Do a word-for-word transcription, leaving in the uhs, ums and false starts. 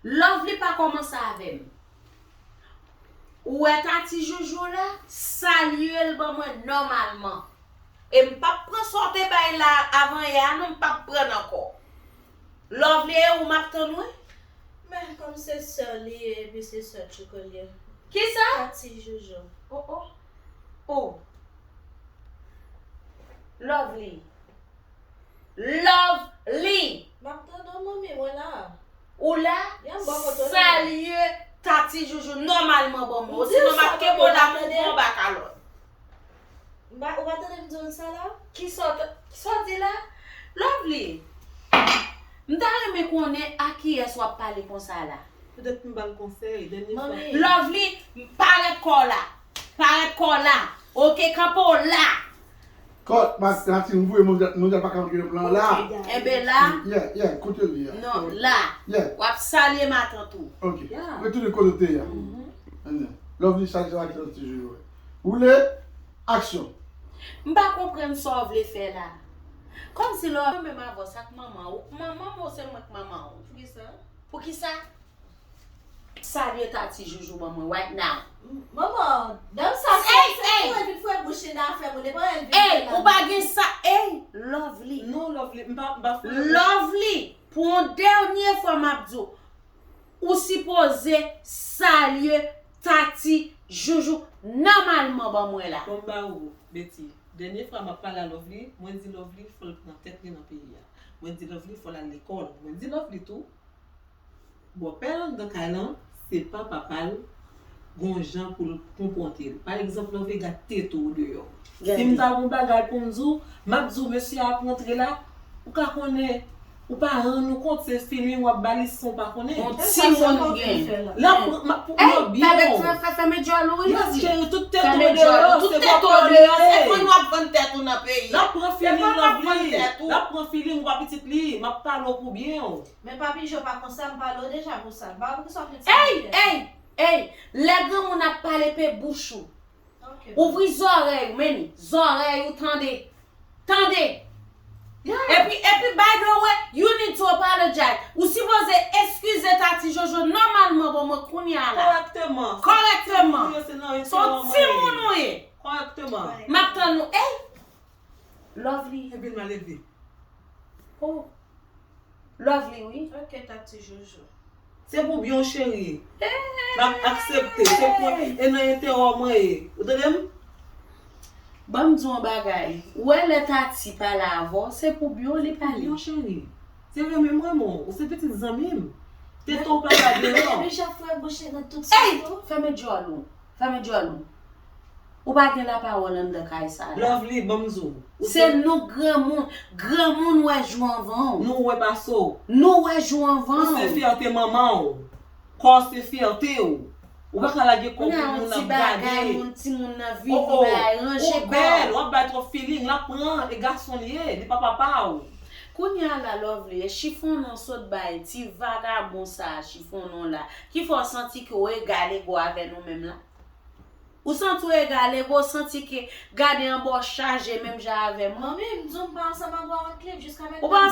Lovely pa kòmanse avè m. Ou wè Tati Joujou la, salye l ban mwen nòmalman. E m p ap pran sa w te bay la avanyè a non, m p ap pran l ankò. Lovely, e ou m ap tann wi. Men kòm se sè l ye, epi se sè Tchouko l ye. Kisa? Tati Joujou. Oh, oh. Oh. Lovely. Lovely. M ap tande w, manmi, mwen la. Ou la? Ya, m bò kote w la. Salye Tati Joujou nòmalman ban mwen. Osinon m ap kenbe w la pou w pran yon bakalòt. M pa, ou pa tande m di w sa la? Kisa w t-, kisa w di la? Lovely, m ta renmen konnen a kiyès w ap pale konsa la. Petèt m ba l konsèy, dènye fwa. Lovely, parèt kò w la. Parèt kò w la. Oke, kanpe w la. Kòt, ma, Tati, m voye, nou ja, nou ja pa ka antre nan plan la. Enben la. Yeah, yeah, kote li a? Non, la. Yeah. W ap salye matant ou. Ok. Yeah. Retounen kote w te ye a. Mhm. Lovely, sa, sa, sa, ti jwe. Woule, aksyon. M pa konprann sa w vle fè la. Kòmsi lè w menm avans ak manman w. Manman m ou se mwen k manman w? Poukisa? Poukisa? Salye Tati Joujou ban mwen right now. Manman, dam sa se, ey, se ey! Pou evit fwe bouch li nan afè moun, e pa evit fwe. Ey, ou pa gen sa, ey, Lovely. Non, Lovely, m pa, m pa fwe bouch. Lovely, pou yon dènye fwa m ap di w, ou sipoze salye Tati Joujou nòmalman ban mwen la. Bon, m ba ou, Betty, dènye fwa m ap pale a Lovely, mwen di Lovely fò l pran tèt li nan peyi a. Mwen di Lovely fò l al lekòl. Mwen di Lovely tou, bòpè l anndan kay lan, se pa papa l, gon jan pou l konpòte l. Pa egzanp, lè w vle gad tete w deyò. Si m ta gon bagay pou m di w, m ap di w, mesye a ap rantre la, ou ka konnen, ou pa rann ou kont, se feeling w ap ba li san w pa konnen. Yon timoun gen. L ap pran, m ap pou l byen. Fèmen djòl ou wi. Yes, cheri, tout tèt ou deyò, se bòpè w li ye. Se konn w ap vann tèt ou nan peyi. L ap pran feeling Lovely. L ap pran feeling ou pa pitit li. M ap pale w pou byen w. Men Papi Jo pa konsa, m pale w deja pou sa. M pa wè poukisa w ap met sa nan tèt ou. Ey, ey, ey! Lè granmoun ap pale, pe bouch ou. Ok. Ouvri zòrèy ou, men zòrèy ou tande. Tande! Yeah. Epi, epi, by the way, you need to apologize. Ou sipoze eskize Tati Jojo nòmalman ban mwen kounye a la. Kòrèkteman. Kòrèkteman. Se yon timoun ou ye. Kòrèkteman. M ap tann ou. Ey! Lovely. Epi l mal elve. Oh. Lovely, wi. Ok, Tati Jojo. Se pou byen w, cheri. M ap aksepte. Se pou, e nan enterè w mwen ye. Ou tande m? Ban m di w yon bagay. Ou wè lè Tati pale avè w, se pou byen w li pale. Pou byen w, cheri. Se renmen m renmen w. Ou se pitit zanmi m. Tete w pa ka deyò. Depi jan frè bouch li nan tout sans tou. Ey! Fèmen djòl ou. Fèmen djòl ou. Ou pa gen lapawòl anndan kay sa la. Lovely, ban m di w. Se nou granmoun, granmoun wè jou anvan w. Nou wè pase w. Nou wè jou anvan w. Ou se fyète manman w. Kò w se fyète w. Ou pa ka lage kò w pou moun ap gade. Kounye a yon ti bagay, moun, timoun nan vini, bagay, ranje kò w. Ou bèl, w ap bay twòp feeling, l ap pran, e gason l ye, li pa papa w. Kounye a la, Lovely, e chifonnen w sot bay ti vagabon sa a, chifonnen w la, ki fè w santi ke w egalego avè nou menm la? Ou santi w egalego, w santi ke gade anba w chaje menm jan avè mwen? Manmi, m di w m pa ansanm ak Warren Cliff jiska mentnan. Ou pa